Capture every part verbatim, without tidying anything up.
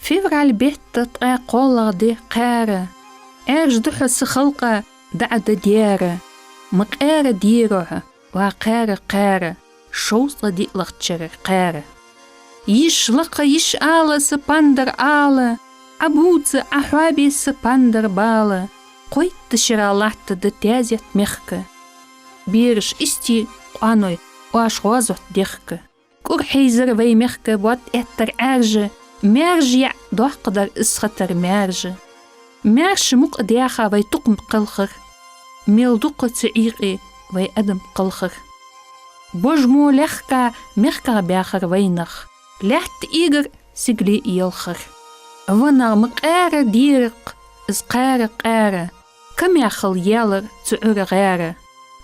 Февраль бетта ткъаь кхоалагӀа ди кхаьра, Ӏаьржа да хьо са халкъа, дӀа а да даьра. Ма къаьра дера хьо, ва кхаьра, кхаьра, шовзткъа диълагӀча шера кхаьра. Йиш лакха, йиш ала са пандар Ӏала, Ӏа бувца, Ӏа хьоабе са пандар бала, кхойтта шера латта да таьзет мехка. Бераш истий, къоаной, оаш гӀазот дехка. КӀур хьийзар вай мехка, бод эттар Ӏаьржа, маьржа яӀ доккха дар, из хатар маьржа. Маьрша мукъа даьха вай тукхам кхелхар, мел дукха цу Ӏийкъе вай адам кхалхар. Божмо лехка мехках баьхар вай нах, лаьтта эгар сигале елхар. Ва нах, ма къаьра дера-кх из кхаьра, кхаьра, камаьхал ялар цу Ӏуйра гӀаьра.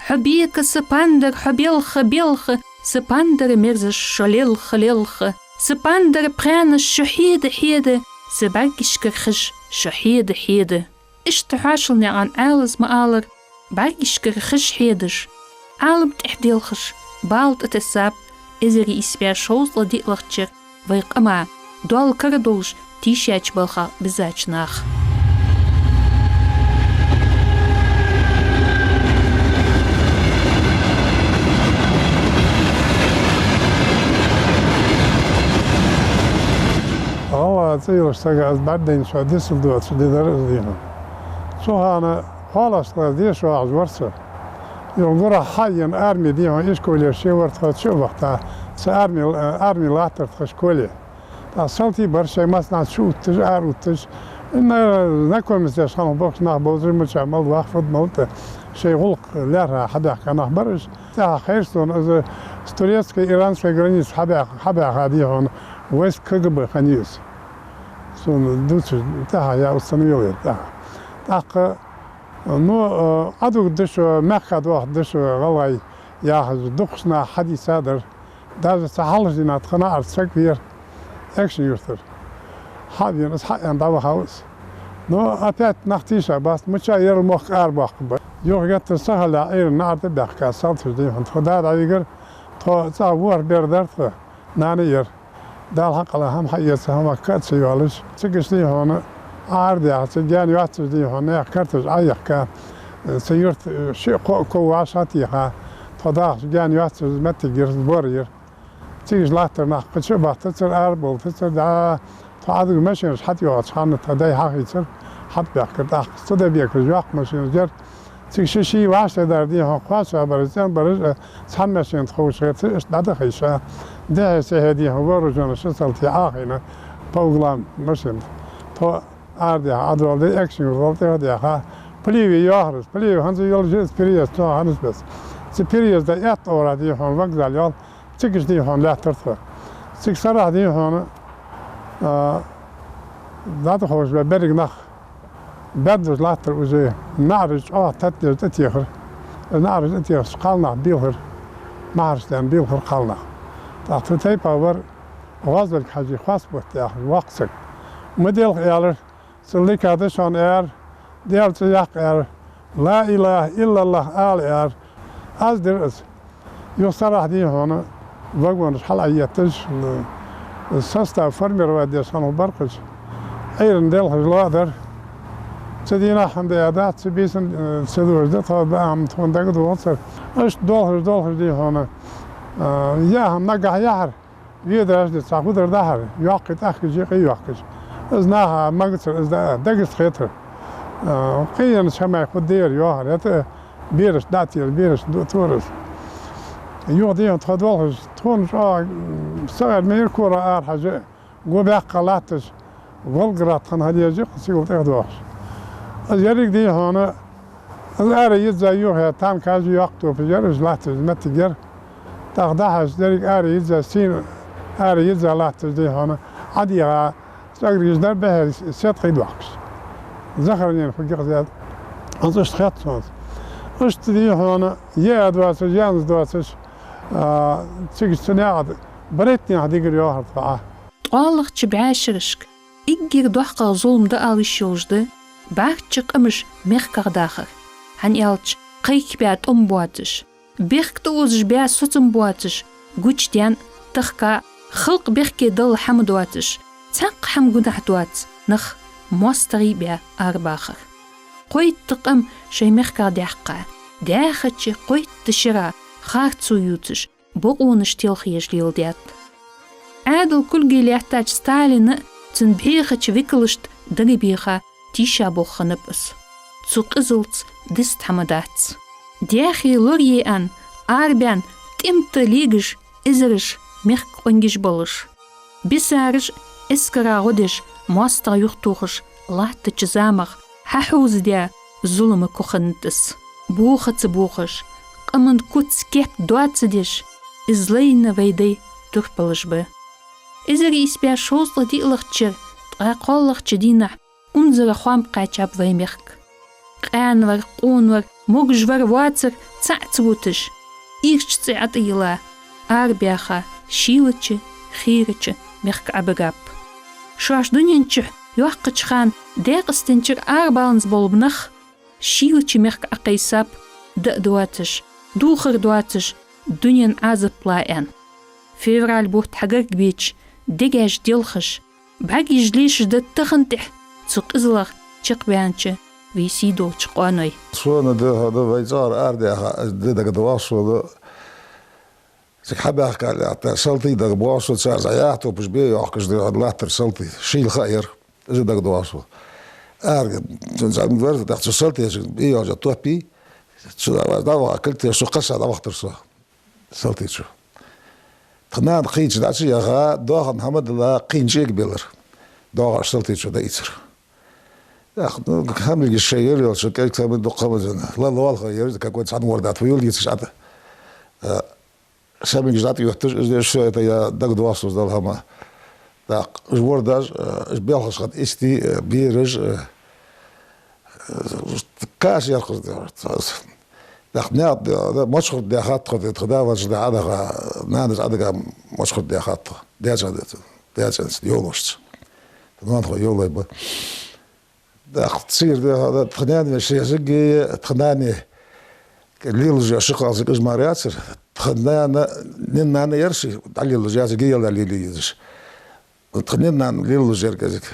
Хьо бека са пандар, хьо белха, белха, са пандар мерзаш шо лелха, лелха, са пандар пхаьнаш шо хьеда, хьеда, са бӀаргашкара хиш шо хьеда, хьеда. Иштта хьоашалгӀа наькъан Ӏаьлас ма аллара, бӀаргашкара хиш хьедаш, Ӏалам тӀехьа делхаш, бала тӀатессаб эзар ийс бӀаь шовзткъа диълагӀча шера вай къама, доал кара долаш тийшача балха бизача наха. ГӀалгӀай цӀи йолча сага аз бӀаргадайнача Дюссельдорфе ди дар из, дий хьона. Цу хана кхоалагӀча классе деша вагӀаш вар со. Юха гурахьа хьаена арме, дий хьона, ишколе ше вар тха чу а вахийта, цу арме, арме латтар тха школе. ТӀаккха салтий бар шоай массанахьа чу увтташ, ара увтташ. Инна знакомиться деш хинна боккхий нах бовзар, мича мала ваха, фуд мала тӀа, шоай гӀулакх лаьрхӀа хьабаьхка нах бар уж. ТӀаккха хайра сона из с турецкой, иранской границы хьабаьх-, хьабаьха, дий хьона, войска КГБ хиннай из. Сона дувцаш, тӀаккха я установил яр тӀаккха. ТӀаккха, ну, э, Ӏодугаргда шо, мехка доахаргда шо, гӀалгӀай, яхаш, дукхача наха хьадийцадар. Даже цхьа хьалхарча дийнахьа тха наӀарга саг вера, Экажкъонгий-Юртара. Хьавена из, хьаьнна дӀавахав из. Ну, опять нах тийшабац, мича ерал мохк арабоаккхаргба. Юхагеттара сахиллалца Ӏуйрийна наӀар тӀабаьхка, салташа, дий хьона, тха да дӀавигар, тхо цӀагӀа ворхӀ бер дар тха, нана а яр. Дала хьакъ аьле, хӀама хьаэца, хӀамах кӀа ца йоалаш. Цига, дий хьона, Ӏа арадаьхача, гаьна йоацаш, дий хьона, наьха карташ Ӏояхка, цу юрта шиъ-кхоъ ков вӀашагӀтеха, тхо дахача гаьна йоацаш моттиг яр, сбор яр. Цига латтар нах кхы чу а бахийтацар, арабовлийтацар, да, тхо Ӏодугаш машинаш хьатӀайоагӀача хана тха дай хьахийцар, хьатӀабаьхкар тӀаккха. Цу Дайбекаша йоккха машинаш яр. Цига ши-ши вӀаштӀехьадар, дий хьона, кхоачаш бараш, цӀенбараш, э, цхьан машина тӀа ховш хетар, иштта дӀадахийша. Дехьа-сехьа, дий хьона, вооружённый ши салтий Ӏохайна, по углам машина. Тхо арадаьха, Ӏодоаладаь, Экажкъонгий-Юрт тӀехьа даьха. Плиеви йоахар из. Плиеви хӀанз а йолаш я из переезд, цу хана хӀанз бес. Цу переезда этта оагӀора, дий хьона, вокзал йоал. Цига, дий хьона, лаьттар тхо. Цига сарахьа, дий хьона, а, дӀатӀаховшабаь берригаш нах баьддаш латтар уже, наӀараш чӀоагӀа таттеш тӀатехар. НаӀараш тӀатехача кхалнах белхар, маьхьараш даьнна белхар кхалнах. ТӀаккха цу тайпа вар ГӀоазверг-Хьажий Хасбулат яхаш воккха саг. Ма делха, аьлар, цул дика да шоана, аьлар, Даьла цӀи яккха, аьлар, لا إله إلا الله ала, аьлар. Аз дир из. Юха сарахьа, дий хьона, вагонаш хьалъетташ, состав формировать деш хинна баркхаж. Ӏуйрийна делхаш лоадар. Цу дийнахьа хӀама даь дац, цу бийсан, э, ца дожа да, тхо баа хӀама тхона дагадоагӀацар. Иштта долхаш, долхаш, дий хьона, э, яа хӀама наггахьа яхьар. Ведараш да, цхьа хӀудар дахьар, йоккхий тӀехкаш, юкъе йохкаш. Из наха магацар, из да, дагиста хетар. А, къенача хӀамай хӀу дера йоахар, хӀаьта бераш дӀатела, бераш ду-, тур из. Юха, дий хьона, тхо долхаш, тхона чӀоагӀа, м, сагӀар мейр кора арахьежа, гу баьккха латташ, Волгоград хана хьалъежа, кхы сигала тӀехьа доахаш. Из еррига, дий хьона, из ара йизза юххе танкаш, йоккха топаш яр, уж латташ моттиг яр. ТӀаккха дӀахьежача, деррига ара йизза, сийна ара йизза латташ, дий хьона, ӀодийгӀа, цӀагӀаргаш дар бӀехьера сет кхийдоахкаш. Захарнена фу гикъзаьд, хӀанз иштта хет сона. Иштта, дий хьона, яа доацаш, яьнза доацаш, а, цига цу наькъа тӀа барайтта наьха дигар йоахар тха Ӏа. ТкъоалагӀча бӀаьшерашка эггара доккхагӀа зулам да ала йиш йолаш да бӀарчча къамаш мехках дахар, хӀана аьлча кхайкабаь тӀом боацаш, бехк тӀаозаш баь соцам боацаш, гучадаьнна, тахка, халкъ бехке далла хӀама доацаш, Цхьаккха хӀама гонахьа доаца нах моастагӀий баь арабахар. Кхойтта къам шоай мехках даьккха, даьхача кхойтта шера харцо ювцаш, бокъонаш телхаеш леладаьд. Ӏаьдала кулге лаьттача Сталина а, цун бӀехача викалашта а дагабеха тийшаболх хиннаб из. Цу къизалца диста хӀама дац. Даьхе лорае аьнна арабаьнна тӀем тӀа легаш эзараш мехка къонгаш болаш, бисараш а, эскара гӀо деш, моастагӀа юхатохаш латтача замах хьахьовзадаь зулама ку хиннад из. Боха ца бохаш, къаман куц-кеп доа ца деш, из лайна вай дай турпалаш ба. Эзар ийс бӀаь шовзткъа диълагӀча шера ткъаь кхоалагӀча дийнахьа унзара хоам кхаьчаб вай мехка. Къаьнавар, къонавар, могашавар, воацар цаӀ ца вуташ, ирча цӀи ӀотӀайилла, арабаьха шийлача, хийрача мехка Ӏобигаб. Шоаш дунен чу йоаккхача хана Даькъастен чура арабаланза бола нах шийлача мехка Ӏокхайсаб, даа доацаш, дувхар доацаш, дунен Ӏазап лаьнна. Февраль бутт хьагаргабеча, дегаш делхаш, бӀаргаш лешаш да тахан тӀехьа цу къизалах чакхбаьннача вай сий долча къоаной. Сона да, хӀана, вай цӀагӀара арадаьха ди дагадоагӀа сона. Цига хьабаьхка лаьтта салтий дагадоагӀа сона, цар зӀаятопаш бе йоахкаш да, хӀана, латтар салтий. Шийла ха яр, из дагадоагӀа сона. Арга, цун зӀамига вар, тӀаккха цу салтечун бе йоалжа топпий, цу дӀаваха кулг теш, цу кхаьса дӀавахийтар со. Салтий чу. Тха нана кхийча дӀачуяха, доахан хӀама дилла, кхийна чӀег белар. ДоагӀаш салтий чу дӀаийцар. Ах, ну, хӀамилгаш шоай яр йолча, кӀезига хӀама, дукха хӀама зена. Ла лоалахой яр, какой-то цхьан ворда тхо юлгицаш Ӏата. Э, хӀамилгаш дӀатӀаютташ, из деш, всё это я дагадоагӀа сона из дола хӀама. Так, уж вордаш, э, уж белхаш хинна истий, э, бераш, э, Каш ярхӀа да. ТӀаккха наькъа да, мочкъий даьхад тхо, тха да веннача да Ӏодаха, нанас Ӏодига мочкъий даьхад тхо. ДаьцӀен, даьцӀенца, йолашца. Ноанахой йолай ба. ТӀаккха цигара да, тха наьна веший езаргий, тха нана лелаш я ши кхалсаг, уж мара яцар. Тха нана, нин нана яр ший, дӀалелаш яцар, гиел дӀалеле езаш. Тха нин нана лелаш яр кӀезига.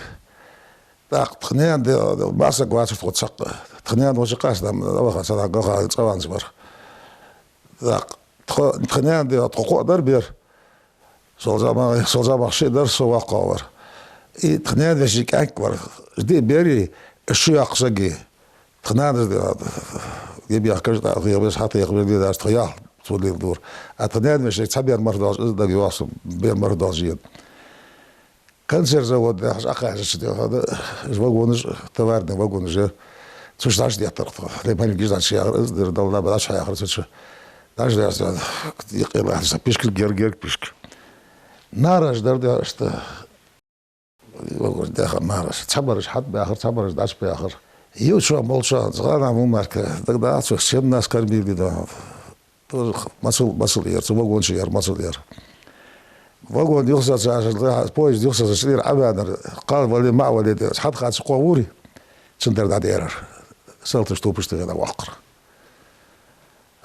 ТӀаккха тха наьна де-, де-, масса вацар тхо цхьаккха. Тха наьна ваша къаьстта дӀаваха, цхьа галха цӀаванза вар. ТӀаккха тхо, тха наьна де-, тхо кхоъ дар бер. Сол зӀамагӀа, сол зӀамагӀа шиъ дар, со воккхагӀа вар. И тха наьна веший кӀаьнк вар. Диъ бер, из шу йоаккхаш саг. Тха нанас де-, гиб яхкаш, тӀа хьехабеш, хьатӀехабеш, де даьш тха ял, цо леладора. А тха наьна веший цхьа бер мара доагӀаш, из дагадоагӀа сона, бер мара доагӀаш я. Консерв завод яхаш Ӏокхаьчача, де, хӀана, из вагонаш, товарный вагонаш я. Цу чу дӀачудеттар тхо. Ле, маленький дӀачуяхар, из дир, дала, дӀачухьаяхар цу чу. ДӀачудеттар, юкъе латташ, пишкал гер-, герга пишк. Нараш дар, де, иштта. Вагонаш даьха нараш. Цхьабараш хьатӀабаьхар, цхьабараш дӀачубаьхар. Ювцаш болча, зӀамига мо мара, дагадоагӀа цо, чем нас кормили, да. Тоже х-, мацал, мацал яр, цу вагон чу яр, мацал яр. Вагон юхасоцаш, поезд юхасоцаш, тӀера Ӏоваьннар, кхал вале, маӀа вале, тӀера хьатӀахьа цхьа кхо вури, цун тӀера дӀадаьрар. Салташа топаш тӀера дӀавоаккхар.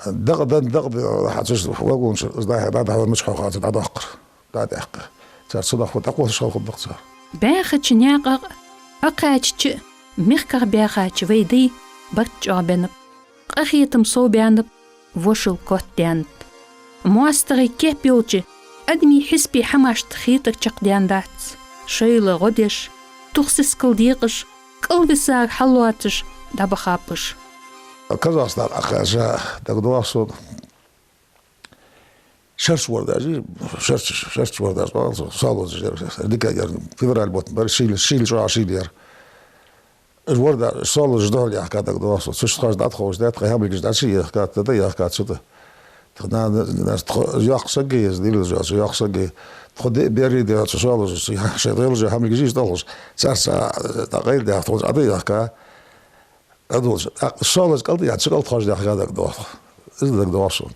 Дакъа дан, дакъа дан, хьа цу вагон чу, из дӀа-, дӀа-, дӀа-, мичахьа хьа цу дӀадоаккхар. ДӀадаьккха. Цар цунах фу дӀакхоачаш хала хургда-кх цар. БӀаьхача наькъах а, Ӏокхаьчача а, мехках баьхача вай даьй барт чӀоагӀбеннаб. Къахетам совбаьннаб, вошал котдаьннад. МоастагӀий кеп йолча адамий хьисапе хӀамашта хетар чакхдаьнна дац. Шоайла гӀо деш, тух сискал декъаш, кӀалвисар хьаллоацаш дӀабахаб уж. Казахстан Ӏокхаьчача, дагадоагӀа сона, шерча вордаш, шерча, шерча вордаш, Солозаш яр, дика яр, февраль бутт бар, шийла, шийла, чӀоагӀа шийла яр. Уж ворда, Солозаш духьал яхка, дагадоагӀа сона. Цу чу тхоаш дӀатӀаховшадаь, тха хӀамилгаш дӀачуяхка, тӀа, тӀа яхка цу тӀа. Тха нана, нана, тхо йоаккха саг я из, лелаш йоаца йоаккха саг я. Тхо диъ бер, де, цу Солозаша, шоай дӀалелаш хӀамилгаш иштта долхаш. Царца дӀакъайладаьха, тхоца Ӏо дӀаяхка. Ӏодулча, а, Солоза кӀалтӀа яц, цу кӀалтӀа тхоаш даьхка, дагадоагӀа. Из дагадоагӀа сона.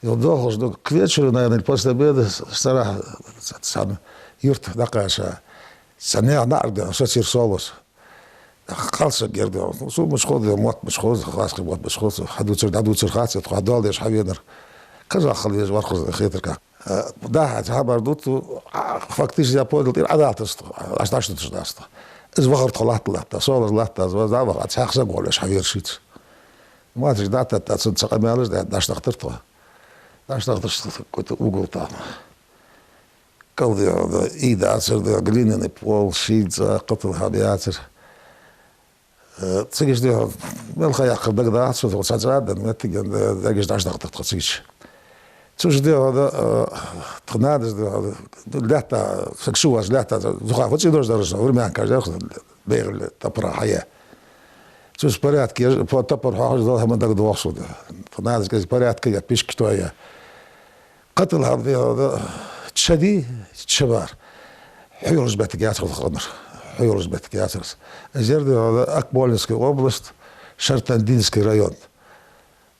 Юха долхаш ду, к вечеру, наверное, или после обеда, с-, сарахьа, ц-, цхьан юрта дӀакхаьча. Цхьа наьха наӀарга да, сецир Солоз. Кхалсаг яр да. Цо мичахьа да, мотт мичахьа да, хаскхи мотт мичахьа да, хьадувцар, дӀадувцар хац, тхо хьадоаладеш хьавенар. Казах хила веза вар-кх из, хетар-кх. Э, даха цхьа хабар ду тхо, а, фактически я подал тӀера Ӏадатац тхо, аш даш дуташ дац тхо. Из вахар тхо латта-латта, солаз латта, аз ваза ваха, цхьа саг волаш хьавершиц. Маташ датта, цун ца къамаьлаш да, даш дахтар тхо. Даш дахтар тхо, какой-то угол там. КӀал да, и да, ацар да, глиняный пол, шийца, кхатал хьаб яцар. Э, цига иштта, мел ха яккхар дагадоагӀац, цо цхьа цӀа а даьнна, моттиг а даьнна, дагаш дӀаш дахтар тхо цига. Цу иштта, э, тха нанас да, лаьтта, саг шу вац лаьтта, зуха фу цӀи дош дараш, времянка жах, бегал тапара хьая. Цу порядке, по тапар хьоахаш дол хӀама дагадоагӀа сона. Тха нанас кӀезига порядке я, пишка тоя. Кхатал хьаб дехар да, ча ди, ча бар. Хьоалаш моттиг яцар тха къамар. Хьоалаш моттиг яцар. Из яр дехар да Акмолинская область, Шартандинский район.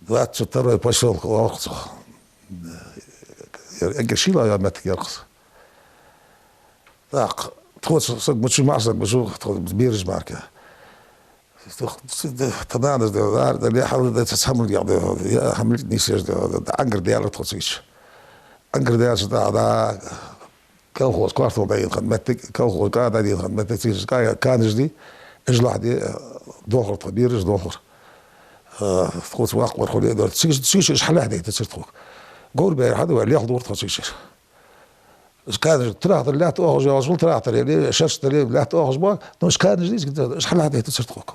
Двадцать второй посёлок оалар цох. Эггара шийла йола моттиг яр из. ТӀаккха тхоца саг мича мара, саг мича, тхо бераш мара. Тха нанас да, ар да, ле хьал да, цхьа хӀама да, я хӀама нийсъеш да, Ӏангар даьлар тхо цига. Ӏангар даьлча да, да, колхоз квартал дӀадийна хинна моттиг, колхоз кӀа дӀадийна хинна моттиг, цига кӀа-, канаш ди, ижлахь ди, дохар тхо, бераш дохар. Э, тхоца ваккха вар хуле дор. Цига, цига уж хьалахь дайтацар тхога. Говр бер хьада вай, лех дора тхо цига. Из канаш, трактор лаьтта оахаш йолаш хул, трактор или шершта или лаьтта оахаш ба, но из канаш дийца, из хьалахь дайтацар тхога.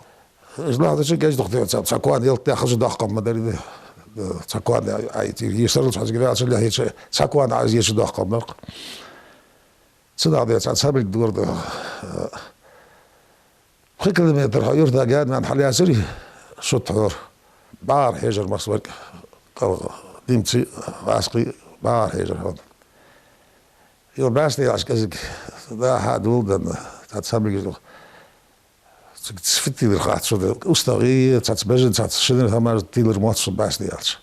Из лахь дача геш дух ден цхьа, цхьа кван ялта тӀа хаза доккха ма дарий. Цхьа кван, ай, ти, йисарал цхьа зига ваьлча лехьича, цхьа кван аз еча доккха ма дарий. Цу дагӀа ден цхьа, цхьа билг дора да. Пхи километр хьо юрта гаьна ваьнна хьалъяцари, шут хьора. БӀара хьежар массаварг, кӀал, немций, гӀазкхий, бӀара хьежар хьона. Йо, бӀаьсте яхаш кӀезига, да, хьа дулдан, цхьа, цхьа билгаш дух. Цига цхьа фу тилар хац шо да, устагӀий, цхьацца бежан, цхьацца шинара хӀамаш тилар моц шо бӀаьсте яьлча.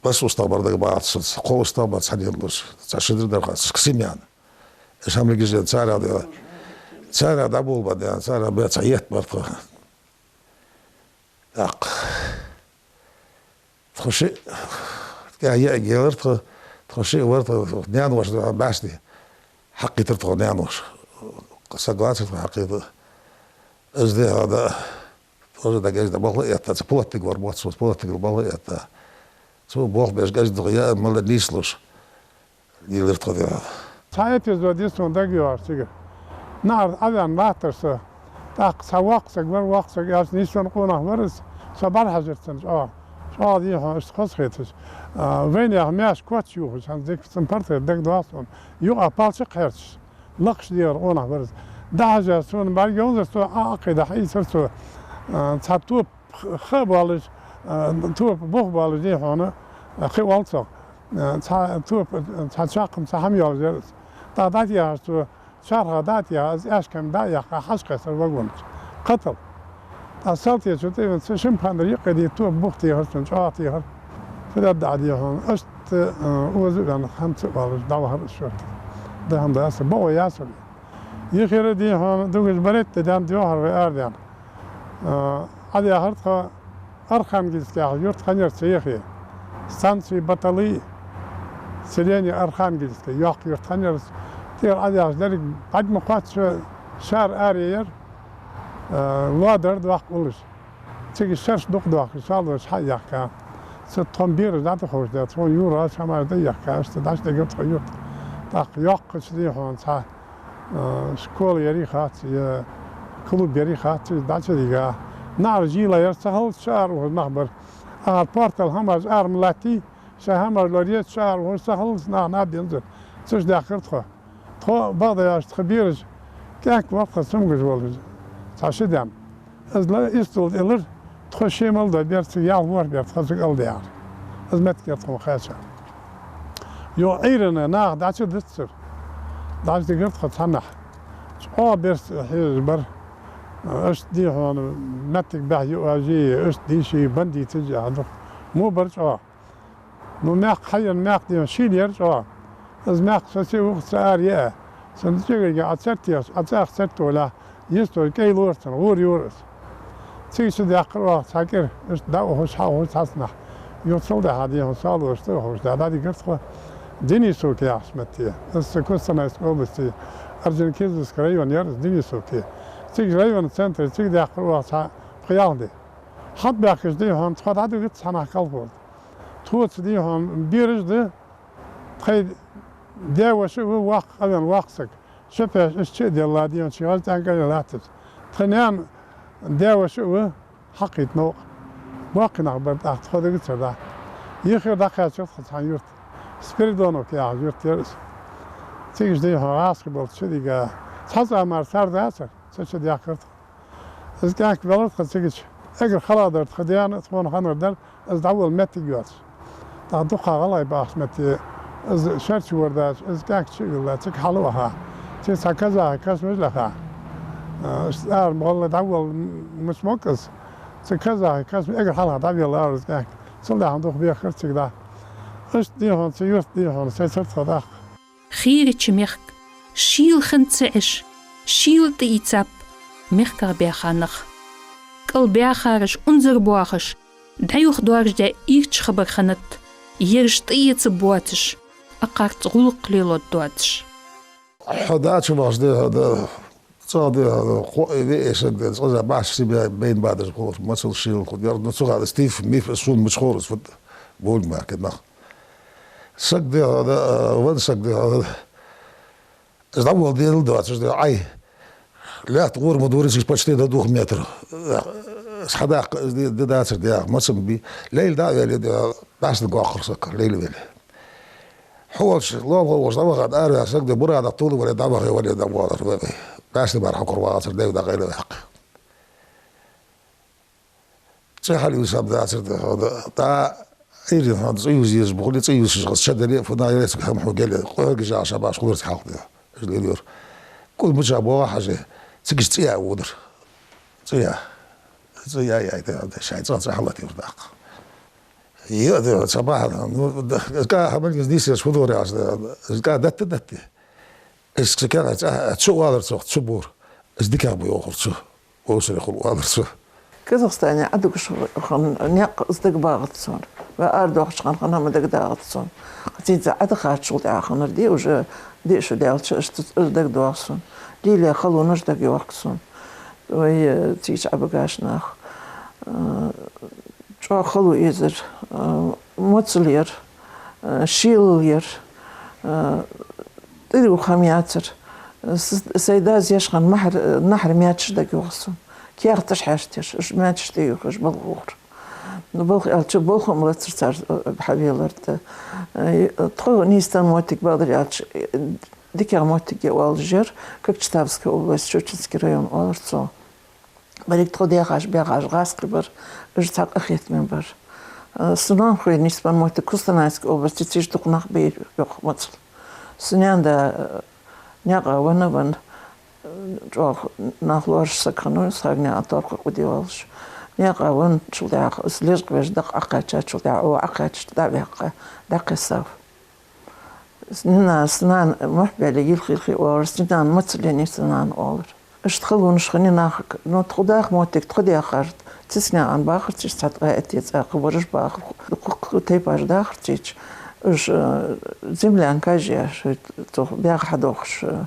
Бас устагӀа бар дагабац шо, кхо устагӀа бар цхьа ден луш, цхьа шинара дар хац, к семьян. Эш хӀама гиже царех да, царех дӀаболабаь да, царех бе цхьа етт бар тхо. ТӀаккха. Тхо шиъ, тӀаккха яа гелар тхо, тхо шиъ вар тхо, наьна-воша да бӀаьсте. Хьакхийтар тхо наьна-воша. Согласен тхо хьакхийта. Из дехар да, тоже дагаж да балха этта, цхьа плотник вар моц, плотник балха этта. Цо болх беш гаж дух я, мала нийслуш. Лелар тхо дехар. Цхьа эпизод я сона дагайоагӀаш цига. Нагахь Ӏаваьнна латтар со. ТӀаккха цхьа воккха саг вар, воккха саг аьлча, нийсонна къонах вар из, со бӀарахьежар цунна чӀоагӀа. ЧӀоагӀа дехьа, иштта хоза хеташ. А, вайнаьха маьш коч юхаш, хӀанз дика цун портрет дагадоагӀа сона. Юкъа палча кхерчаш. Лакхаш дехар къонах вар из. ДӀахьежа сона бӀаргайовзар цо, Ӏа, Ӏакхийда хьаийцар цо. А, цхьа топ х-, ха а болаш, а, топ бух болаш дехьона, а, кхы оал цох. А, цхьа топ, цхьа чаккхам, цхьа хӀама йолаш яр из. ТӀаккха дӀатехаш цо, чархах дӀатеха, из аьшкам дӀа а яьккха, хьажа кхестар вагон чу. Кхатал. ТӀаккха салтечо тӀавена, цу шин пхьанара юкъе дийта топ бух техар цунна, чӀоагӀа техар. Фу даьд Ӏа дехьона. Иштта, а, оза а ваьнна, хӀанз а оалаш, дӀавахар из шортта. Да хӀама да аса, бакъо яцар. Йихира дехьона дугаш баретта даьнна доахар вай арадаьнна. А, Ӏадаьхар тхо Архангельск яха юрт хиннаяр цу юхе. Станция Баталый, селение Архангельское, йоккха юрт хиннаяр из. ТӀера Ӏадаьхача деррига бӀарг ма кхоаца, шар аре яр, а, лоа дар доккха уллаш. Цига шераш дукха доахкаш, шал долаш хьа а яьккха. Цу тхона бераш дӀатӀаховшадаь, тхона юргӀа хӀамаш дӀаяьккха, иштта дӀачудигар тхо юрта. ТӀаккха йоккхача дехьона цхьа, а, школа ярий хац, е клуб ярий хац, из дӀачудига. НаӀар жийла яр, ца хилац, ша ара ухаш нах бар. Ахар портал хӀамаш ара ма латтий, шоай хӀамаш лорае, ша ара ухаш ца хилац, нах наб янзар. Цу чу даьхкар тхо. Тхо бакъда яхаш, тха бераш кӀаьнк вар тха цамогаш волаш, цхьа ши даьнна. Из ла истол тӀа лар, тхо шемал да бер цига, ялх ворхӀ бер тха цига ала даьхар. Из моттиг яр тхона кхаьчар. Йо, Ӏуйрана наха дӀачудацар. ДӀачудигар тхо цхьаннахьа. ЧӀоагӀа берс хьежаш бар. Иштта дехьона моттиг бӀехь юажий, иштта дийший, бандиташ яхьа дукха. Мо бар чӀоагӀа. Ну, маькх хьаена, маькх ден шийла яр чӀоагӀа. Из маькх со цига вуха ца ара яа. Цун цӀагӀарга Ӏа царт техача, Ӏа цӀагӀа царт толахь, йистора кӀай лора цунна, гӀора юра из. Цига чу даьккхар оаха цхьа кӀира, иштта дӀа а ухаш, хьа а ухаш цхьацца нах. Юртал дӀа хьа дехьа салош тӀехьуш дӀа дӀадигар тхо Денисовка яхача метте. Из Кустанайской области Орджоникидзевский район яр из Денисовка. Цига района центре цига даьккхар оаха цхьа пхи-ялх ди. ХӀанз баьхкача дийнахьа тхо дӀадигац цхьаннахьа колхозе. Тхоца дийнахьа бераш да, тхоай даь-воша а ва воккха, къавенна воккха саг. Ши пхьегӀа иштта чу а делла, дийнахьа ши гӀаж тӀанкӀа а латтача. Тха наьна даь-воша а ва хьакхийтта новкъа. Боккхий нах бар тӀаккха тхо дагацар дӀа. Йиххьера дӀакхаьчар тхо цхьан юрта. Спиридоновка яхача юрта яр из. Цига дийнахьа гӀазкхий болча чу дига. Цхьа цӀа мара цар дацар, цу чу даьккхар тхо. Из кӀаьнк велар тха цигача. Эггара хала дар тха даьна, тхона хиннар дар, из дӀаволла моттиг йоацаш. ТӀаккха дукха гӀалгӀай бахача метте, из шерча вар дац, из кӀаьнк чу а вилла, цига хьалваха. Цига цхьа казахий космаш лаьха. Э, иштта ара гӀолла дӀаволла мича мог из. Цига казахий космаш эггара хьалха дӀавелла ара из кӀаьнк. Цул тӀехьа дукха бехкар цига дӀа. Иштта дийнахьа цу юрта дийнахьа сайцар тхо тӀаккха. Хийрача мехка шийла хинна ца Ӏеш, шийла тӀаийцаб мехках баьха нах. КӀал баьхараш унзара боахаш, дӀаюха доаржадаь ийрча хабар хиннад, ераш тӀаэцаргбоацаш, акхарца гӀулакх леларгда доацаш. Хьо дӀачувахача дийнахьа, цӀагӀа дийнахьа, кхо а виъ а саг да, цкъаза баьш сибе байна бадаш хулар, моцал шийла хул. Яр, ну, цу хана из тиф-миф, из сона мича ховр из, фу да, болга мара кхы нах. Саг дийнахьа, венна саг дийнахьа, из дӀаволла дела доацаш да, Ӏай. Лаьтта гӀора ма дора, цига почти да дух метр. Из хьадаккха, из ди, ди дацар дийнахьа, моцам бий. Лейла дӀа а ваьле, дийнахьа, бӀаьстага воаккхар саг, лейла ваьле. Хьо волча, лоалахо волча, дӀавахад араваьнна саг да, Мурадах тулавале, дӀавахе вале, дӀавоалар ваьнна. БӀаьстага мара хьокхар вагӀацар, дайв дӀакъайла ваьккха. ЦӀи хьалъювсаб дацар да, да, да, Ӏуйрийна хьона цӀи ювза езаш ба хуле, цӀи ювзаш хаза ша дале а, фу наха яле а, цига хӀама хьо геле, къоьргаш яха шабаш хулар цхьалха да. Из лелайора. КӀуй мича боагӀа хьажа, цига иштта цӀи яь водара. ЦӀи яь. ЦӀи яь, яь, да, да, шоай цӀагӀа цӀи хьаллатайора тӀаккха. Е, да, цхьа бахьан, ну, да, из кӀа хьа мел гиз нийсъеш фу дора аьлча, да, из кӀа датта-датта. Из цу кӀа цӀа, цу оалар цох, цу бора. Из дикагӀа ба йоахар цо. Осаре хул оалар цо. Казахстане Ӏодугаш хинна никъ из дагабагӀац сона. Вай арадоахача хана хинна хӀама дагадагӀац сона. Цунца Ӏодахачул тӀехьа хиннар ди, уже диъ шу даьлча, иштта из дагадоагӀа сона. Лелае халонаш дагайоагӀа сона. Вай, э, цига Ӏобигача наха, э, чӀоагӀа хало эзар, э, моцал яр, э, шийла яр, э, тӀадувха хӀама яцар. С-, сай дас еш хинна махьар-, нахьара маьчеш дагайоагӀа сона. Кехаташ хьаьшта еш, уж маьчеш тӀаювха, уж балха ухар. Ну, балха аьлча, балха а ма лацар цар, э, хьавелар да. Э, тхо нийсденна моттиг, бакъдар аьлча, э, дикагӀа моттиг я оалаш яр, Кокчетавская область, Щучинский район оалар цох. Берриг тхо даьхача, баьхача гӀазкхий бар, уж цхьа къахетаме бар. Э, са ноанахой нийсбенна моттиг Кустанайской области, цига дукха нах бий йоах моцал. Са наьна-да, э, наькъа венна, венна, э, чӀоагӀа нах лоархӀаш саг хиннав, сага наькъа тоархӀар кхы де воаллаш. Наькъа венначул тӀехьагӀа, из лечкъавеш дакъа Ӏокхаьчачул тӀехьагӀа, Ӏо Ӏокхаьчача дӀаваьккха, дӀакхессав. Са нана, са нана мухь баьле йилхи-йилхи оалар, са нана моцал яьннай са нана оалар. Иштта халонаш хиннай нахага, ну, тхо даха моттиг, тхо даьхар, цицнаькъан бахар цига цхьа ткъаь итт цӀа, кхы бараш бахар, кхы, кхы тайпаш дахар цига. Уж, э, землянкаш я, шоай цох бӀаьха хьадоахаш, э,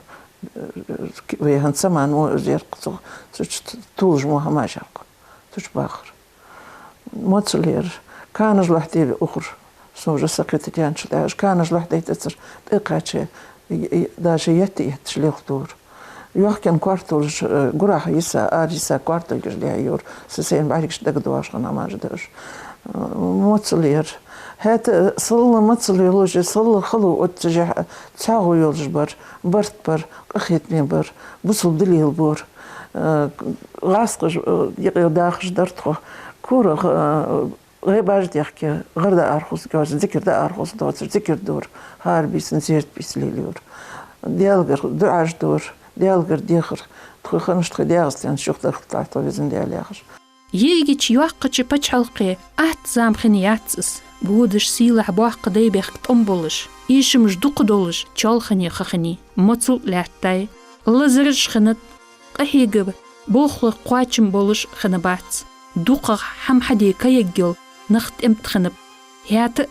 э, вай хӀанз ца мана мо из яр-кх цох, цу чу тулаш мо хӀамаш яр-кх. Цу чу бахар. Моцал яр. Канаш лохьдийла ухар. Со уже сакхетадаьнначул тӀехьагӀа. Уж канаш лохьдайтацар, тӀакхаьча, и, и, даже етта-етташ лелхадора. Йохкин кортолаш, э, гурахьа йиса, ара йиса кортилгаш лехьайора. Са сайна бӀаргашта дагадоагӀаш хинна хӀамаш да уж. Э, моцал яр. ХӀаьта, э, сел моцал йолаш, сел хало оццаш, э, цхьоагӀо йолаш бар, барт бар, къахетаме бар, бусалба дин лелабора. Э, гӀазкхаша, э, юкъе дахаш дар тхо. Корах, э, гӀайбаш дехке, гӀар даар хоза доацар, зикар даар хоза доацар, зикар дора, хӀара бийсан зерат бийса лелайора. Даьлагара дуӀаш дора, Даьлагара дехар, тхоай ханаш, тхоай ДегӀастенца юхадахийталахь тхо, Везан Даьла, яхаш. Ерригача йоккхача паччахьалкхе атта зама хинна яц из, бодаш сийлахь боккха дай-бехк тӀом болаш, эшамаш дукха долаш, чоалхане ха хиннай, моцал лаьттай, лазараш хиннад, къахьегар, болхлой кхоачам болаш хиннабац. ДукхагӀа хӀама хьаде каергйола нах тӀем тӀа хиннаб. ХӀаьта а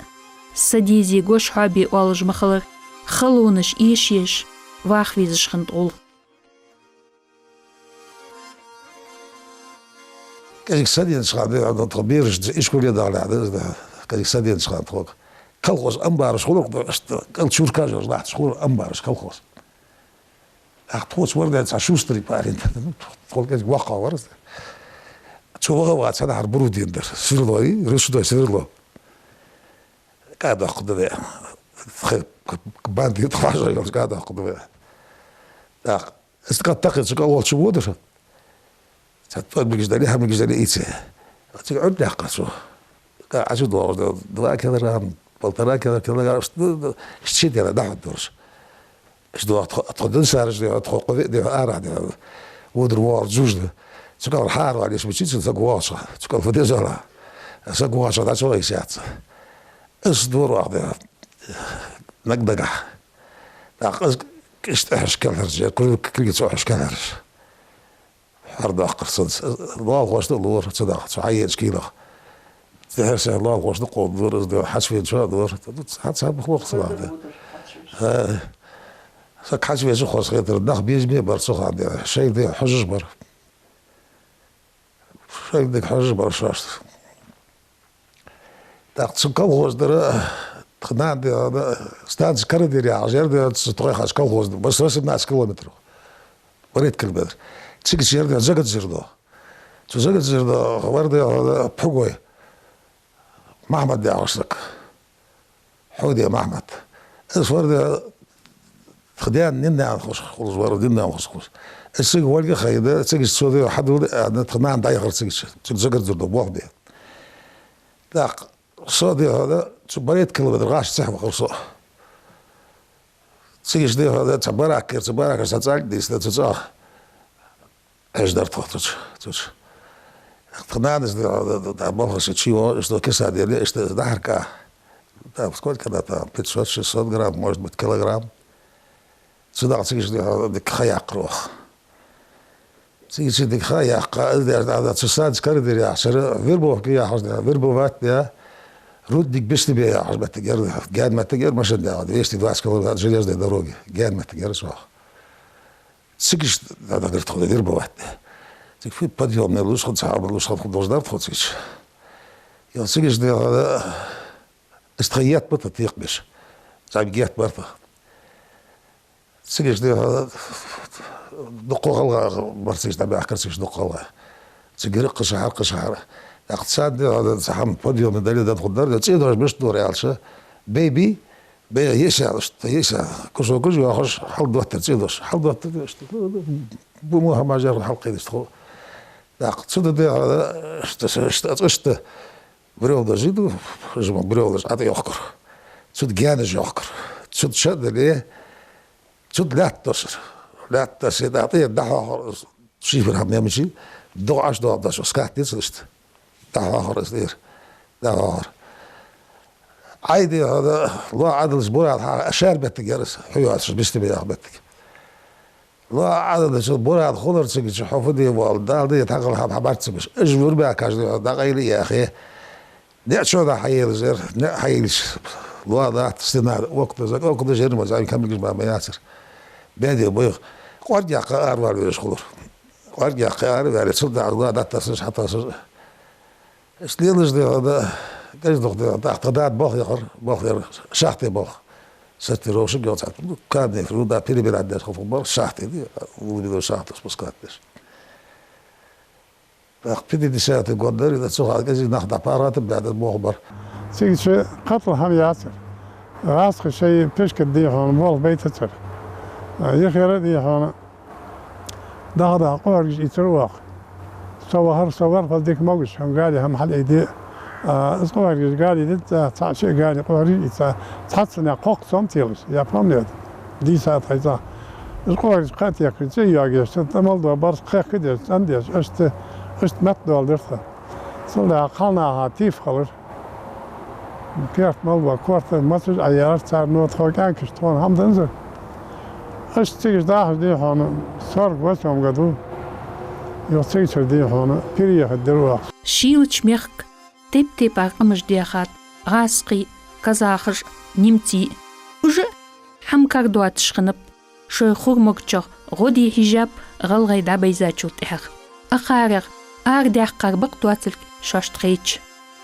са дезий, гуш хьоабе оалаш ма хилар, халонаш эшаеш, ваха везаш хиннад гӀулакх. КӀезига са денача хана, да, тхо бераш ишколе дахалехь, да, да, кӀезига са денача хана тхога колхоз амбараш хулар, да, иштта кӀал чуркаш йолаш латташ хулар амбараш колхоз. ТӀаккха тхоца вар да цхьа шустрый парень, тхол кӀезига воккхагӀа вар из. Цо ваха а ваха цхьан хьара буро дийна дар. Сверло, и, ручной сверло. КӀа даккха да ве. Тха бандит хьажа йолаш кӀа даккха да ве. ТӀаккха из кӀа такхе цу кӀал волча водар. Цхьа тӀорбигаш дале, хӀамигаш дале ийце. Цига Ӏуд даьккхар цо. КӀа Ӏочу доагӀаш да, два килограмм, полтора кило-, килограмм, ш-, ш-, ши тела дӀахьоргдолаш. Иш доагӀа тхо, тхо динсараш дегӀа, тхо кхо ве дегӀа, арахьа дегӀа. Водар воагӀар зувш да. Цу кӀалара хьааравале, иш мича цун саг воагӀача, цу кӀал фу деза ала? Саг воагӀача дӀачу вайса яц. Из дора ваха дегӀа. Наг-нагахь. ТӀаккха из кӀиш тӀехьаш кхелхараш, кулг кулгаца Ӏохьаш кхелхараш. Хьардаккхар цунца. Лоалахошта а лора, цу даха, цу хьаенча килах. Тхьарсехь лоалахошта кховдалора, из дера хьачувенча а лора. Хьаца хьабаха лохца ваха. Э, саг хьачувеча хоза хетар, нах безаме а бар цу хана дера. Шоай дегӀ хьожаш бар. Шоай дегӀ хьожаш бар шоашта. ТӀаккха цу колхоз дара, тха нана дегӀа, станци Карадир яхаш яр дегӀа, цу тхоай хаш колхоз дара. Баш восемнадцать километров. Барайтта километр. Цига чу яр дегӀа Загат Зердо. Цу Загат Зердо вар дегӀа Пхьугой Махьмад яхаш саг. Хьуде Махьмад. Из вар дегӀа тха даьна нина-нана хоза хулаш вар, нина-нана хоза хулаш. Из цига валга хайда, цига цо дегӀа хьадувла, а, тха нана дӀаяхар цига чу. Цига Загат Зердо болх бе. ТӀаккха со дегӀа, цу барайтта километр гӀаш цехь вахар со. Цига дегӀа, цхьа барак яр, цу баракаш цхьа цӀалг дийцад, цу цӀагӀа хьежа дар тхо цу чу, цу чу. Тха нанас дегӀа, да, да, да, балхаш чу йо, иштта киса дели, иштта дӀахьарка. Там сколько она там, пятьсот-шестьсот грамм, может быть, килограмм. Цу дагӀа цига дегӀа дика ха яьккхар оаха. Цига дика ха яьккха, из деш да, да, цу станци Карадир яхачара, вербовка яхаш да, вербовать да, рудник Бистебе яхаш моттиг яр, гаьна моттиг яр, машин да, двести двадцать километр железной дороги, гаьна моттиг яр из оаха. Цига да, да, говорит, тхо вербовать да. Цига фу подъёмный луш, хӀанз цхьа луш, хӀанз хӀанз должен дар тхо цига. Йо, цига да, да, Из тха етт ба тха текхабеш. ЗӀамига етт бар тха. Цига дегӀа дукха гӀалгӀа бар, цига дӀабаьхкар цига дукха гӀалгӀа. Цига кхы шахьар, кхы шахьар. ТӀаккха царна дегӀа цхьа хӀама подъёмный дале, дан хургдар, цӀенош мишта дора аьлча, бей-бий, бей, еш аьлча, еш аьлча, кусок уж йоахаш, хьалдоттар цӀенош, хьалдоттар, бу мо хӀамаш яр хьалкхийдаш тхо. ТӀаккха цу да дегӀа, иштта, иштта, иштта, бревнаш жиду, жима бревнаш ӀотӀайохкар. Цу тӀа гаьнаш йохкар. Цу тӀа ша а дале, цу тӀа лаьтта тосар. Лаьтта тосе, тӀа тӀера дӀахьоахар, шифер хӀама мемачи, догӀаш доагӀа дошо, скат децар иштта. ДӀахьоахар из тӀера. ДӀахьоахар. Ӏай дегӀа, лоа Ӏадалаш бурал хьа, шаьра моттиг яр из, хьу йоацаш, Бистебе яха моттиг. Лоа Ӏадалаш бурал хулар цига чу, хьо фу де воалл, Дала де тхьакхал хьа, хьа барт ца беш. Уж вур баьхкаш дегӀа, дӀакъайла а яхе. НеӀ чо да хьаелаш яр, неӀ хьаелаш. Лоа латта стена, окна зак, окна жер ма зак, камигаш ма, ма яцар. Беде бойх. КъоргӀа яккха аравала везаш хулар. КъоргӀа яккха араваьле, цу дагӀа лоа дӀатасаш, хьатасаш. Иштта лелаш дегӀа, да, кӀезиг-дукха дегӀа, тӀаккха тха дада болх яхар, болх яр, шахте болх. Сорти рошик йоцат. Ну, камни, руда перебирать деш хӀама бар, шахте ди, глубиной шахты спускать деш. ТӀаккха пятидесятый год дар, да, цу хана кӀезига нах дӀапаргӀата баьда болх бар. Цига чу кхатал хӀама яцар. ГӀазкхий шоай пешкада дий хьона болх байтацар. Юхера дий хьона даха-даха къоргаш ийцар оаха. Со вахар, со вар хоза дика могаш, хьона гали хӀама хьалъайде. А, из къоргаш гали дита, цхьа ши гали къоргаш ийца, цхьацца наькъа кхоккха сом телаш, я помню это. Дийса тхайца. Из къоргаш кхатекхи, цӀи йоагеш, цун тӀа мел дола барс кхехкадеш, цӀандеш, иштта, иштта метта доаладир тха. Цул тӀехьа кхалнаха тийфа хилар. Керта мел ба, корта мацаш Ӏояьлар цар, но тхо кӀаьнкаш тхона хӀама данзар. Иштта цига дахаш дий хьона, сорок восьмом году. Юха цига чура дий хьона, переехать дир оаха. Шийлача мехка тайп-тайпара къамаш даьхад, гӀазкхий, казахаш, немций. Уж хӀама кара доацаш хиннаб шоай хурмагӀчох гӀо де хьежаб гӀалгӀай дӀабайзачул тӀехьагӀа. Акхарех арадаьккхар бакъ доацилга шоашта хайча.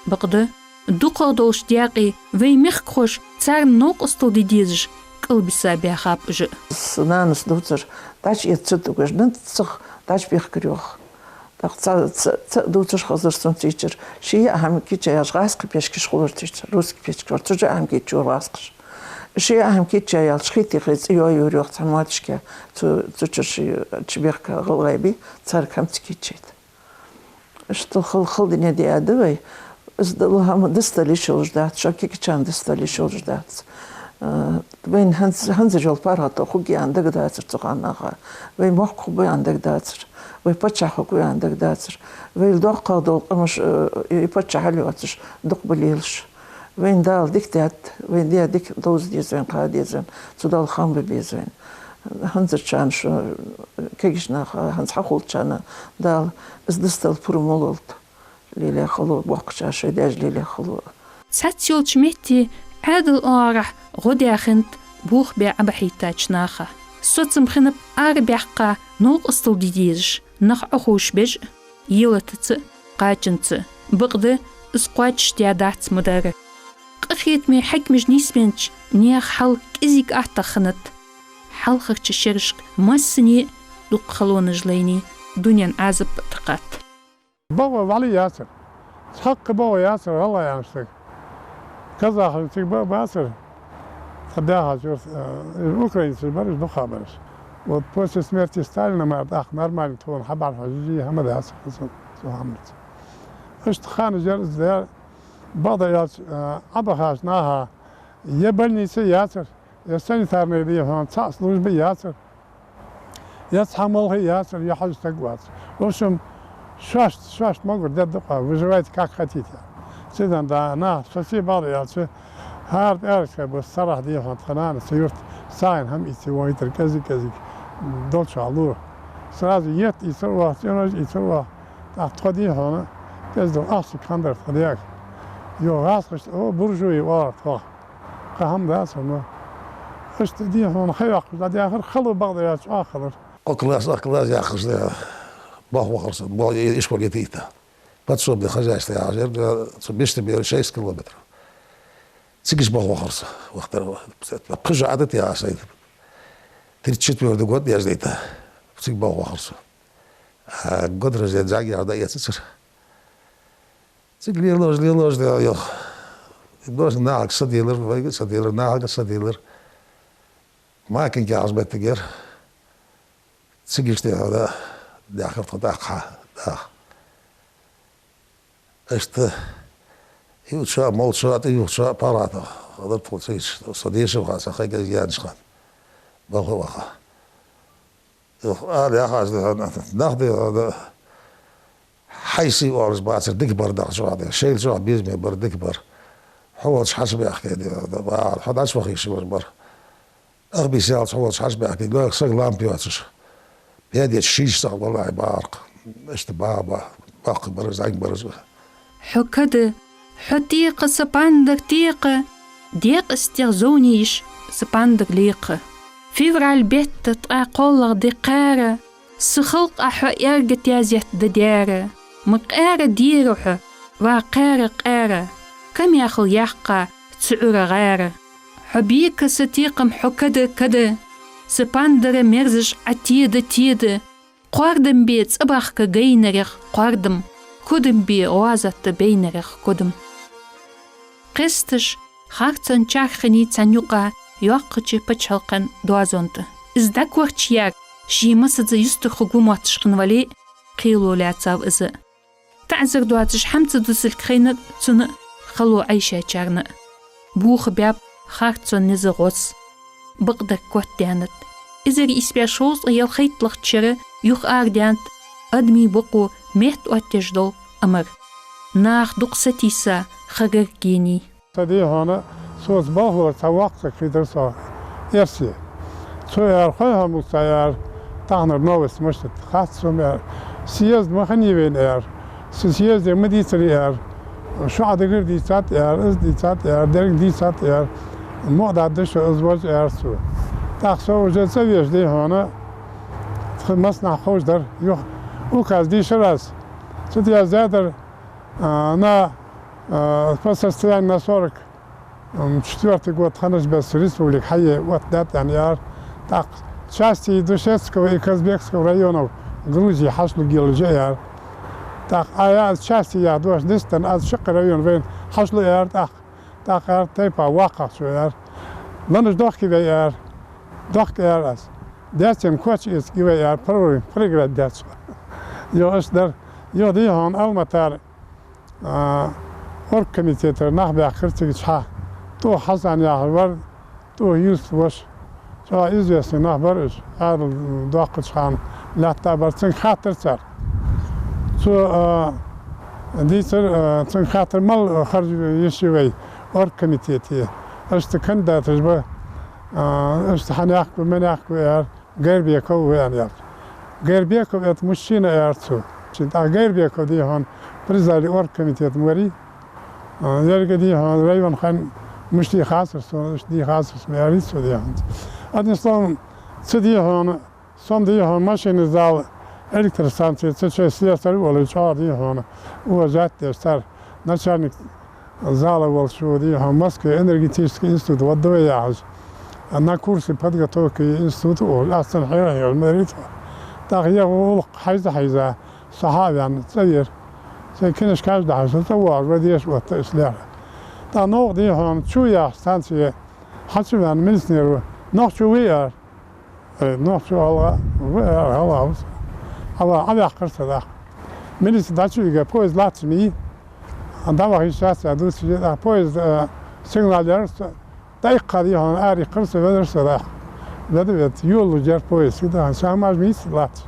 Бакъда, дукхагӀа долча даькъе вай мехкахоша царна новкъостал де дезаш кӀалбиса баьхаб уж. Са нанас дувцар, дӀачуэца ца тугаш, нанца цох дӀачубехкар йоах. ТӀаккха цхьа, цхьа, цхьа дувцаш хазар сона цигачара. Ший яа хӀама кийчъяьлча, гӀазкхий пешкаш хулар цигачара, русский пешкаш вар, цу чу а хӀама кийчъяьр гӀазкхаша. Ший яа хӀама кийчъяьлча, хи тӀехьа цӀи йоайир йоах цхьан моттигашка, цу, цу чура ший чубехка гӀалгӀай бий, царга хӀама ца кийчъяйта. Иштта хала, хала дунен диа да вай. Из дала хӀама дустал йиш йолаш дац, шо кегийчарна дустал йиш йолаш дац. Э, вайна хӀанз-, хӀанзара йола паргӀато хургья аьнна дагадацар цу хана наха. Вай мохк хургба аьнна дагадацар. Вай паччахь хургва аьнна дагадацар. Вайл доккхагӀа дола къамаш, э, и паччахьал йоацаш, дукха ба лелаш. Вайна Дала дика даьд, вайна даь дика довза деза вайна, кхаба деза вайна, цу Далла хам бе беза вайна. ХӀанзарчарна шо, кегийча наха, хӀанз хьахулачарна Дала из дустал пурам лолда. Лелае хало, боккхачар шоай даьша лелае хало. Цхьацца йолча метте Ӏаьдала оагӀорахьа гӀо даь хиннад бохабаь Ӏобахьийтача наха. Соцам хиннаб арабаьккха новкъостал де дезаш, нах Ӏохувшабеш, елатаца, кхачанца, бакъда из кхоачашдаь дац ма дарра. Къахетаме хьакимаш нийсбеннача наьха хьал кӀезига аттагӀа хиннад. Хьалхарча шерашка массане а дукха халонаш лайнай, дунен Ӏазап а тӀакхаьчад. БагӀа вале яцар. Цхьаккха багӀа яцар гӀалгӀай аьнна стаг. Казахаш цига ба-, бацар. Тха даьхача юрта, э, украинцаш бар уж, дукха бар уж. Вот после смерти Сталина мара тӀаккха нормально тхона хьабӀарахьа жижи хӀама дац хӀанз цу хӀаманца. Иштта ханаш яр из даьр, бакъдар аьлча, э, Ӏобахача наха е больница яцар, е санитарный, дий хьона, цхьа служба яцар. Е цхьа малхи яцар, е хьажа стаг вацар. В общем, шоашта, шоашта могар дергда-кх, выживайте как хотите. Циден да нах, со ци бакъдар аьлча, хӀара тӀаьрашка бус сарахь, дий хьона, тха нанас цу юрта сагӀийна хӀама ийца вон йитар кӀезиг-кӀезиг долча лура. Сразу етт ийцар оаха, цӀенош ийцар оаха. ТӀаккха тхо, дий хьона, кӀезига ахча хиннадар тха даьга. Йо, гӀазкхашта, о, буржуи оалар тхох. Кхы хӀама дац хьона. Иштта, дий хьона, ха йоаккхаш дӀадаьхар, хало, бакъдар аьлча, чӀоагӀа хилар. Кхо класс, ах класс яьккхача, болх бахар со, бо-, ишкол йитийта. Подсобное хозяйство яхаш яр, цу бишта бера шесть километров. Цига уж болх бахар со, вахтар. Пхи шу Ӏадат яхаш сайна. Тридцать четвёртый год яздайта. Цига болх бахар со. А год рождения зӀамига яхаш дӀаэцацар. Цига лелаш, лелаш, лелаш, йох. Дош нахага са делар, вайга са делар, нахага са делар. Макинка яхаш моттиг яр. Цига иштта хьо да, даьхар тхо тӀаккха, тӀаккха. Иштта, ювцаш а, молча а, тӀаювхаш а паргӀато хилар тхо цига. Со дешаш хана, са ха кӀезига яьннача хана. Балха ваха. Юха ала яхаш да хьона, нах да хьона, хьайсий оалаш бацар, дика бар нах чӀоагӀа да. Шоайла чӀоагӀа безаме бар, дика бар. Хьо волча хьачубаьхке да хьона, бахар, хьо дӀачубаха йиш йолаш бар. Ах бийса яллалца хьо волча хьачубаьхке, лоьхе саг лампа йоацаш. Пхьа деча шийша цӀагӀа валахь бахар-кх. Иштта баха, баха, боккхий бар уж, зӀамига бар уж. Хьо када, хьо текха, са пандар текха, декъастех зовне йиш, са пандар лекха. Февраль бетта ткъаь кхоалагӀа ди кхаьра, са халкъа хьо эрга тезет да даьра. Ма къаьра дера хьо, ва кхаьра, къаьра, камехал яьккха цу Ӏуйра гӀаьра. Хьо бека са текхам, хьо када, када, са пандара мерзаш Ӏа теда, теда, кхоардам бе цӀабахка гайнарех кхоардам, кодам бе гӀазотта байнарех кодам. Кхесташ, харцон чарх хиннай цхьан юкъа йоккхача паччахьалкхен доазон тӀа. Из дӀакорчаяьр ший массаза юстархургва мотташ хиннавале а, кхело лаьцав из. ТаӀазар доацаш хӀама ца дусилга хайнад цунна а, хало Ӏайшачарна а. Бохабаьб харцон низ, гӀоз. Бакъдар котдаьннад. Эзар ийс бӀаь шовзткъеи ялхайттлагӀча шера юха арадаьннад адамий бокъо метта оттаеш дола амар. Наха дукха сатийса ха гаргений. Са, дий хьона, соца балхалора цхьа воккха саг хетар со, эрсе. Цо аьлар: «Хой хьо, Муса, — аьлар, — тахан новость мишта да, хац сона, — аьлар. — Съезд ма хиннай вайна, — аьлар. — Са съезде ма дийцар, — аьлар. Шо Ӏа дагара дийцад, аьлар, из дийцад, аьлар, деррига дийцад, аьлар. Мукъа дадда шо из вож, аьлар цо. ТӀаккха со уже цӀавеш, дий хьона, тха массанахьа ховш дар. Юха указ дийшар аз. Цу тӀа яздаь дар, а, на, а, по состоянию на сорок четвёртый год ханаш бесса республика хьае оттадаьд аьнна, аьлар. ТӀаккха части Душецкого и Казбекского районов Грузии хьачулуш, аьлар. ТӀаккха а я аз части яха дош дистан, аз шаккха район вайна хьачулу, аьлар. ТӀаккха, тӀаккха, аьлар, тайпа воккхагӀчо, аьлар. Ланаш дохкий вай, аьлар. Дохк, аьлар аз. Децен коч эцаргья вай, аьлар, провер-, проверять деш. Юха иштта дар, юха, дий хьона, Алматара а, оргкомитетера нах баьхкар цига чу. ТӀоха Хьасан яхаш вар, тӀоха Юсупа воша. ЧӀоагӀа известный нах бар уж, Ӏаьдал доаккхача хана лаьтта бар. Цунга хаьттар цар. Цо, а, дийцар, а, цунга хаьттар, мала харжа йиш я вай оргкомитете. Иштта кандидаташ ба, а, иштта хьанехк ва, менехк ва, аьлар. Гайрбеков ва аьнна, аьлар. Гайрбеков — это мужчина, аьлар цо. ТӀаккха Гайрбеков, дий хьона, председатель оргкомитета ма варий. А, еррига, дий хьона, района хана мишта дийхад цар сона, иштта дийхад цар сона, аьлар цо, дий хьона. Одним словом, цу, дий хьона, сона, дий хьона, машина зала электростанце, цу чу слесарь волаш чӀоагӀа, дий хьона, уважать деш цар, начальник зала волчо, дий хьона, Москве энергетический институт вадда вай яхаш, на курсе подготовки института волаш, аз цунна хьехар хьехар ма дарий тхо. ТӀаккха ер гӀулакх хьийза-хьийза, со хьа а ваьнна, цӀавера. Сай книжкаш дахьаш, со цӀавоагӀаш, вай деша отта из лаьрхӀа. ТӀаккха новкъа, дий хьона, Чу яхача станце хьачу ваьнна милиционер ва. Нохчо вий, аьлар. Э, нохчо гӀалгӀа ва, э, гӀалгӀа ва со. Ӏа ва, Ӏаваьккхар со, тӀаккха. Милице дӀачувига, поезд латташ ма йий. ДӀаваха йиш яц, аьнна, дувцаш, тӀаккха поезда, э, сигнал яьр со. ДӀаиккха, дий хьона, араиккхар со, венар со, тӀаккха. Веда, веда, йолалуш яр поезд, тӀаккха, сан хӀамаш ма йий латташ.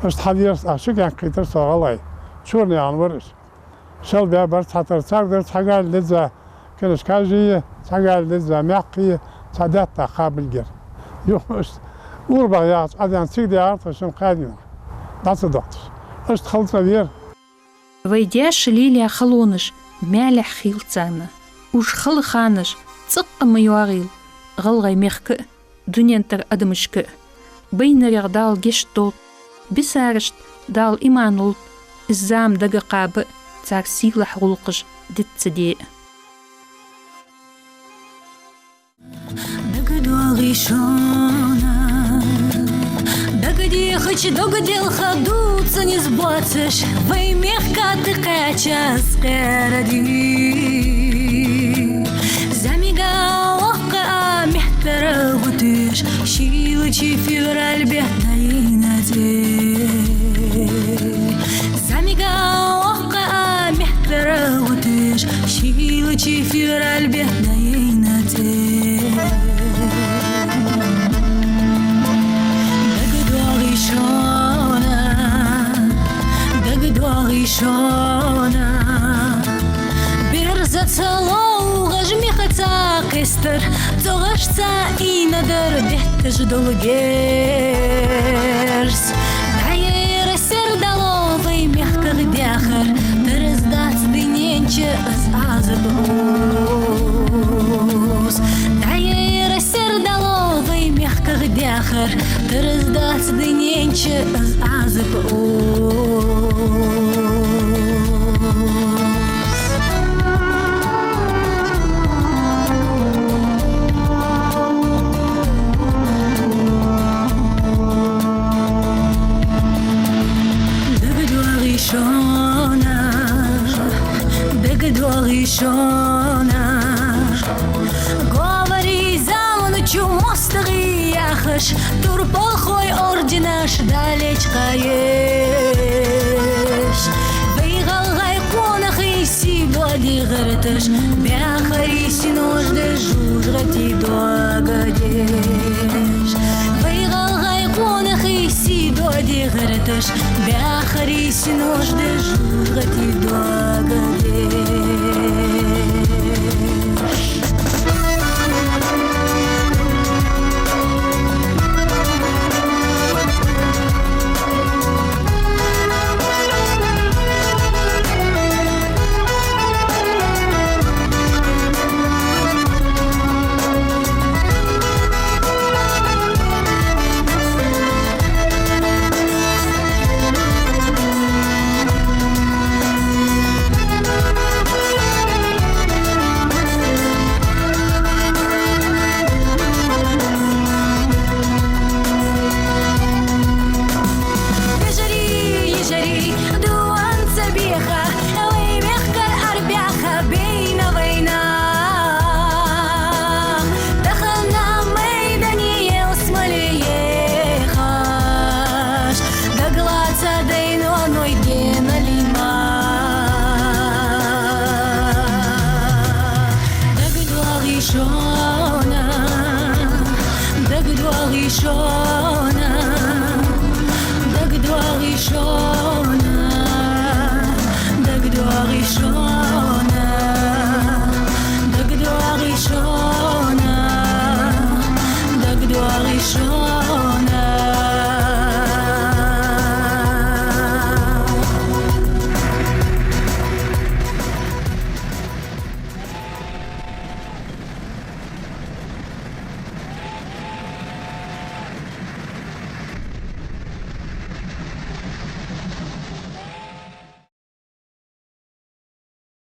Иштта хьавера со, тӀаккха ши кӀаьнк кхийтар сох гӀалгӀай. Чорный яхаш вар уж. Шел баь бар цхьатарра, царга дар цхьа гаьна леза книжкаш а, цхьа гаьна леза маькх а, цхьа даьтта кхабилгар. Юха иштта Урбах яхача Ӏаден цига даьгӀар тха шин кхаьннена. ДӀа ца дотташ. Иштта хала цӀавера. Вай даьша лелаяь халонаш маьлехьа хийла царна. Уж хала ханаш цӀаккха ма йоагӀийла гӀалгӀай мехка а, дунен тӀара адамашка а. БайнарегӀа Дала гешт долда, бисарашта Дала иман лулда, из зама дага кхаба а, цар сийлахь гӀулакхаш диц ца де а. ДагадоагӀий шоана, дагадехача дог делха дувца низ боацаш, вай мехка тӀакхаьча скъера ди. ЗӀамига воккха а мехтара гӀутеш, шийлача февраль бетта дайна тӀера. ЗӀамига воккха а мехтара гӀутеш, шийлача февраль бетта дайна тӀера. ДагадоагӀий шоана, дагадоагӀий шоана, берзаца ловгӀаш мехаца кхестар, цӀогӀашца ийнадар детташ дола герз. ДӀаяйра сердало вай мехках даьхар, тараздац дунен чу из Ӏазап, ус. ДӀаяйра сердало вай мехках даьхар, тараздац дунен чу из Ӏазап, ус. ДагадоагӀий шоана, дагадоагӀий шоана, говрий заман чу моастагӀий яхаш, турпалхой орденаш далечкъа еш. Вай гӀалгӀай къонахий сий доаде гӀерташ, баьхарий синош да жожагӀатий дог деш. Вай гӀалгӀай къонахий сий доаде гӀерташ, баьхарий синош да жожагӀатий дог деш. Ча